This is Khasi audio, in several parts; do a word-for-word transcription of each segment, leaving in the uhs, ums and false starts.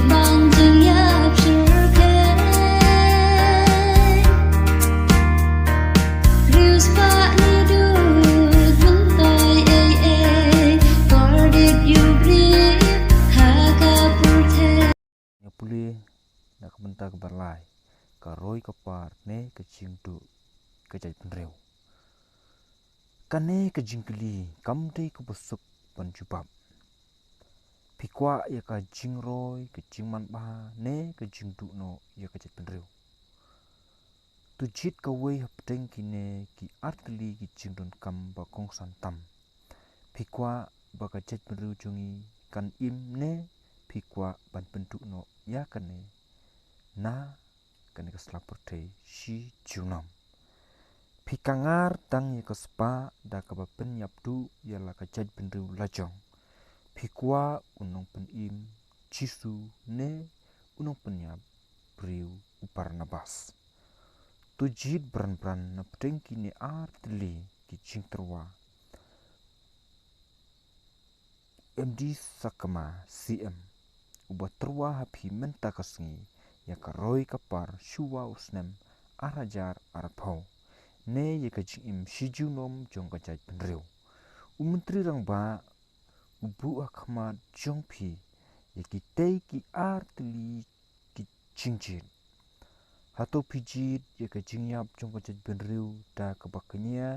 Bang jingïap syrkhei. Riewspah ni dud myntoi ei ei. Kordit ïu briew ha ka pyrthei. Nga pule na ka bynta kaba lai, ka roi ka par ne ka jingduh ka jaitbynriew. Kane ka jingkylli kam dei kaba suk ban jubab. Phi kwah ïa ka jingroi, ka jingmanbha ne ka jingduh noh ïa ka jaitbynriew? To jied kawei hapdeng kine ki artylli ki jingdonkam ba kongsan tam. Phi kwah ba ka jaitbynriew jong ngi kan im ne phi kwah ban pynduh noh ïa kane na kane ka sla pyrthei shi junom? Phi kynjar tang ïa ka spah da kaba pynïap duh ïa la ka jaitbynriew lajong? Phi kwah u nongpynim Jisu ne u nongpynïap briew u Barnabas? To jied bran bran na pdeng kine artylli ki jingtyrwa. M D Sakma C M, uba tyrwa ha phi mynta ka sngi ïa ka roi ka par shuwa u snem ar hajar arphew, ne ïa ka jingim shi junom jong ka jaitbynriew. U Myntri Rangbah u buh ha khmat jong phi ïa kitei ki artylli ki jingjied. Hato phi jied ïa ka jingïap jong ka jaitbynriew da kaba kñia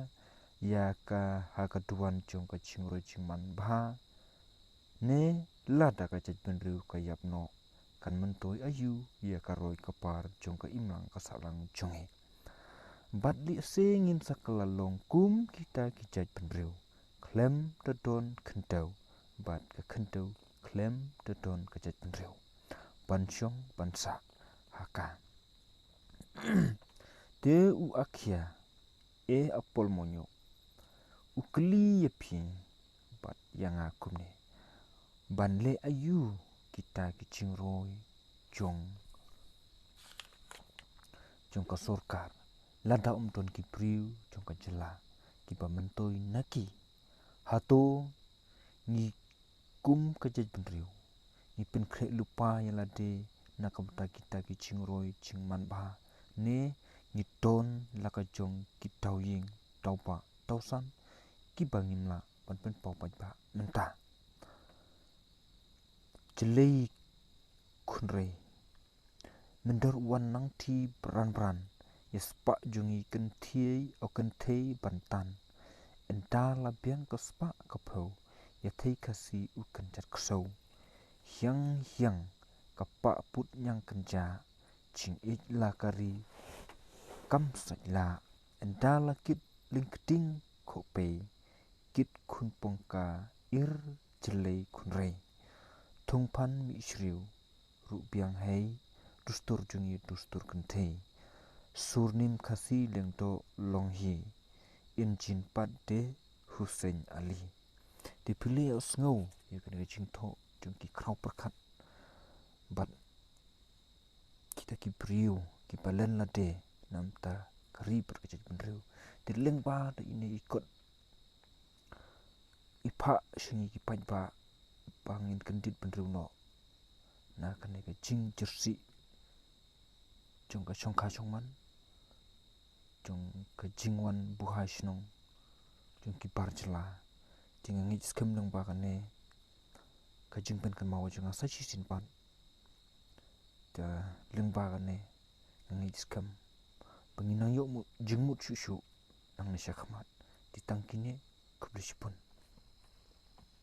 ïa ka ha ka duwan jong ka jingroi jingmanbha? Ne lada ka jaitbynriew ka ïap noh, kan myntoi aïu ïa ka roi ka par jong ka imlang ka sahlang jong ngi? Bad lehse ngin sa kylla long kum kita ki jaitbynriew, khlem da don khyndew, bad ka khyndew khlem da don ka jaitbynriew ban shong ban sah ha ka. Te u Akhia, e Apol Monyuk, u kylli ïa phi bad ïa nga kumne: ban leh aïu kita ki jingroi jong jong ka sorkar lada ym don ki briew jong ka jylla kiba myntoi na ki? Hato ngi kum ka jaitbynriew ngi pynkhreh lypa ïa lade na ka bynta kita ki jingroi jingmanbha, ne ngi don la ka jong ki dawïing dawbah dawsan kiba ngim lah ban pynpaw paidbah mynta? Jlei khunrei, mynder u wan nangthie bran bran ïa spah jong ngi kynthei, o kynthei ban tan. Ynda la biang ka spah ka phew ïa thei Khasi u kynjat ksew. Hiang hiang ka pah put ñiang kynja, jingïeit la ka ri kam sait la. Ynda la kit lyngkting khohpei, kit khun pongka, ir jlei khunrei. Thungphan mih shriew ruh biang hei, dustur jong ngi dustur kynthei. Surname Khasi Lyngdoh long hi, injin pat de Hussein Ali. Te phi leh ïa u sngew ïa kane ka jingthoh jong ki khraw pyrkhat bad kita ki briew kiba len lade na bynta ka ri bad ka jaitbynriew. Te lyngba da ine i kot i phah sha ngi ki paidbah ba ngin kyndit bynriew noh na kane ka jingjyrsieh jong ka shongkha shongman, jong ka jingwan buhai shnong jong ki bar jylla. Te nga ngeit skhem lyngba kane ka jingpynkynmaw jong nga sa shisien pat. Te lyngba kane nga ngeit skhem ba ngin nang ïoh mut, jingmut shuh shuh nangne sha khmat. Te tang kine, khublei shibun.